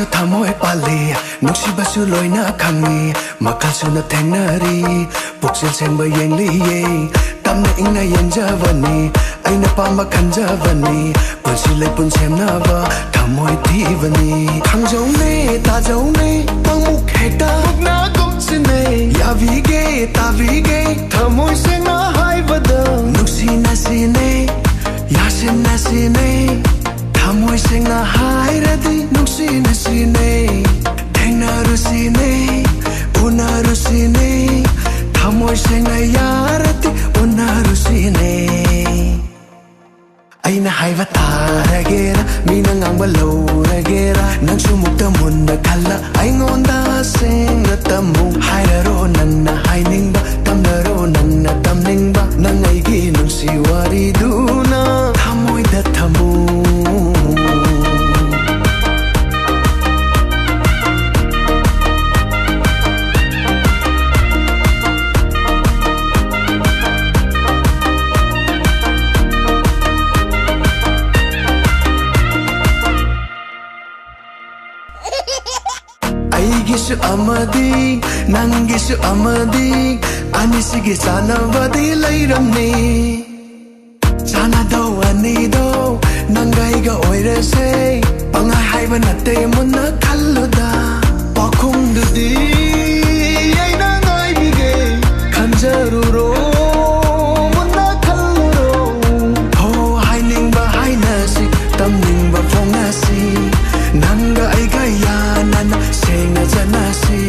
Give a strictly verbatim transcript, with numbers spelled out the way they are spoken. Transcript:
ꯊꯃꯣꯏ ꯄꯥꯜꯂꯤ, ꯅꯨꯡꯁꯤꯕꯁꯨ ꯂꯣꯏꯅ ꯈꯪꯉꯤ, ꯃꯈꯜ ꯁꯨꯅ ꯊꯦꯡꯅꯔꯤ, ꯄꯨꯛꯆꯦꯜ ꯁꯦꯡꯕ ꯌꯦꯡꯂꯤꯌꯦ, ꯇꯞꯅ ꯏꯪꯅ ꯌꯦꯡꯖꯕꯅꯤ, ꯑꯩꯅ ꯄꯥꯝꯕ ꯈꯟꯖꯕꯅꯤ, ꯄꯨꯟꯁꯤ ꯂꯩꯄꯨꯟ ꯁꯦꯝꯅꯕ ꯊꯃꯣꯏ ꯊꯤꯕꯅꯤ꯫ ꯈꯪꯖꯧꯅꯦ, ꯇꯥꯖꯧꯅꯦ, ꯄꯥꯡꯃꯨꯛ ꯍꯦꯛꯇ ꯃꯨꯛꯅꯥꯒꯨꯝꯁꯤꯅꯦ, ꯌꯥꯕꯤꯒꯦ, ꯇꯥꯕꯤꯒꯦ, ꯊꯃꯣꯏ ꯁꯦꯡꯅ ꯍꯥꯏꯕꯗ ꯅꯨꯡꯁꯤꯅꯁꯤꯅꯦ, ꯌꯥꯁꯤꯟꯅꯁꯤꯅꯦ꯫ ꯊꯃꯣꯏ ꯁꯦꯡꯅ ꯍꯥꯏꯔꯗꯤ ꯅꯨꯡꯁꯤꯅꯁꯤꯅꯦ, ꯊꯦꯡꯅꯔꯨꯁꯤꯅꯦ, ꯎꯅꯔꯨꯁꯤꯅꯦ꯫ ꯊꯃꯣꯏ ꯁꯦꯡꯅ ꯌꯥꯔꯗꯤ ꯎꯅꯔꯨꯁꯤꯅꯦ꯫ ꯑꯩꯅ ꯍꯥꯏꯕ ꯇꯥꯔꯒꯦꯔꯥ, ꯃꯤꯅ ꯉꯥꯡꯕ ꯂꯧꯔꯒꯦꯔꯥ, ꯅꯪꯁꯨ ꯃꯨꯛꯇ ꯃꯨꯟꯅ ꯈꯜꯂ ꯑꯩꯉꯣꯟꯗ ꯁꯦꯡꯅ ꯇꯝꯃꯨ꯫ ꯍꯥꯏꯔꯔꯣ ꯅꯪꯅ ꯍꯥꯏꯅꯤꯡꯕ, ꯇꯝꯅꯔꯣ ꯅꯪꯅ ꯇꯝꯅꯤꯡꯕ, ꯅꯪ ꯑꯩꯒꯤ ꯅꯨꯡꯁꯤ ꯋꯥꯔꯤꯗꯨꯅ ꯊꯃꯣꯏꯗ ꯊꯝꯃꯨ꯫ ꯑꯩꯒꯤꯁꯨ ꯑꯃꯗꯤ ꯅꯪꯒꯤꯁꯨ ꯑꯃꯗꯤ, ꯑꯅꯤꯁꯤꯒꯤ ꯆꯥꯟꯅꯕꯗꯤ ꯂꯩꯔꯝꯅꯤ꯫ ꯆꯥꯟꯅꯗꯧ ꯑꯅꯤꯗꯣ ꯅꯪꯒ ꯑꯩꯒ ꯑꯣꯏꯔꯁꯦ꯫ ꯄꯪꯍꯥꯏ ꯍꯥꯏꯕ ꯅꯠꯇꯦ, ꯃꯨꯟꯅ ꯈꯜꯂꯨꯗ꯫ ꯄꯥꯎꯈꯨꯝꯗꯨꯗꯤ ꯑꯩꯅ ꯉꯥꯏꯕꯤꯒꯦ꯫ ꯈꯟꯖꯔꯨꯔꯣ, ꯃꯨꯟꯅ ꯈꯜꯂꯨꯔꯣ꯫ ꯍꯣ, ꯍꯥꯏꯅꯤꯡꯕ ꯍꯥꯏꯅꯁꯤ, ꯇꯝꯅꯤꯡꯕ ꯐꯣꯡꯅꯁꯤ꯫ ꯅꯪꯒ ꯑꯩꯒ ꯌꯥꯅꯅ ꯁꯦꯡꯅ ꯆꯠꯅꯁꯤ꯫